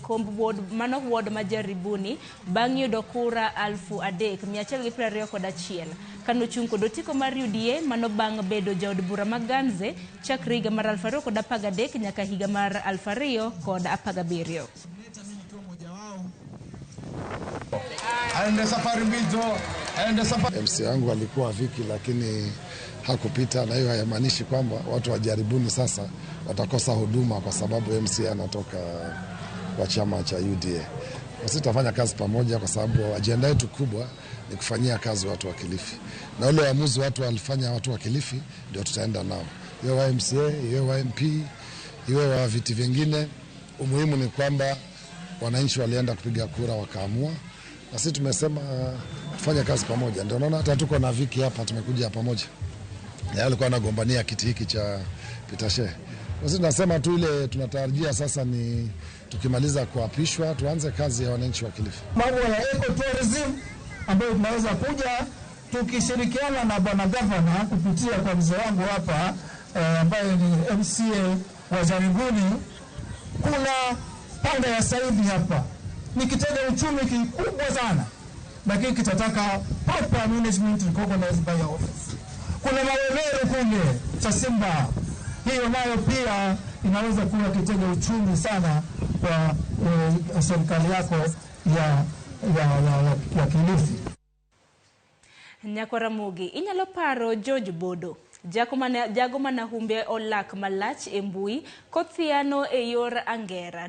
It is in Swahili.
komb ward mano ward ma Jaribuni bang' yudo kura 3121 kanochung' kod otiko mar UDA mano bang' bedo jaod bura ma Ganze chakre higa mar 2013 nyaka higa mar 2017. Aende safari mbizo, aende safari. MC wangu alikuwa Viki lakini hakupita, na hiyo haimaanishi kwamba watu wa Jaribuni sasa watakosa huduma kwa sababu MC anatoka kwa chama cha UDA. Sisi tutafanya kazi pamoja, kwa sababu ajenda yetu kubwa ni kufanyia kazi watu wa Kilifi, na ule uamuzi watu walifanya watu wa Kilifi ndio tutaenda nao, iwe wa MCA, iwe wa MP, iwe wa viti vingine. Umuhimu ni kwamba wananchi walienda kupiga kura wakaamua, na sisi tumesema tufanye kazi pamoja. Ndio naona hata tuko na Viki hapa, tumekuja pamoja. Yeye alikuwa anagombania kiti hiki cha Peter Shehe. Sisi tunasema tu ile tunatarajia sasa ni tukimaliza kuapishwa tuanze kazi ya wananchi wa Kilifi. Mambo ya ecotourism ambayo tunaweza kuja tukishirikiana na bwana gavana kupitia kwa mzee wangu hapa ambaye ni MCA wa Jaribuni. Kuna panda ya Saidi hapa ni kitega uchumi kikubwa sana, lakini kitataka proper management recognized by your office. Kuna Mawemeru kule cha Simba, hiyo nayo pia inaweza kuwa kitega uchumi sana kwa serikali yako ya Kilifi. Nyakwara Ramogi, inyalo paro George Bodo jago mana humbe olak malach e mbui kothiano e yor angera.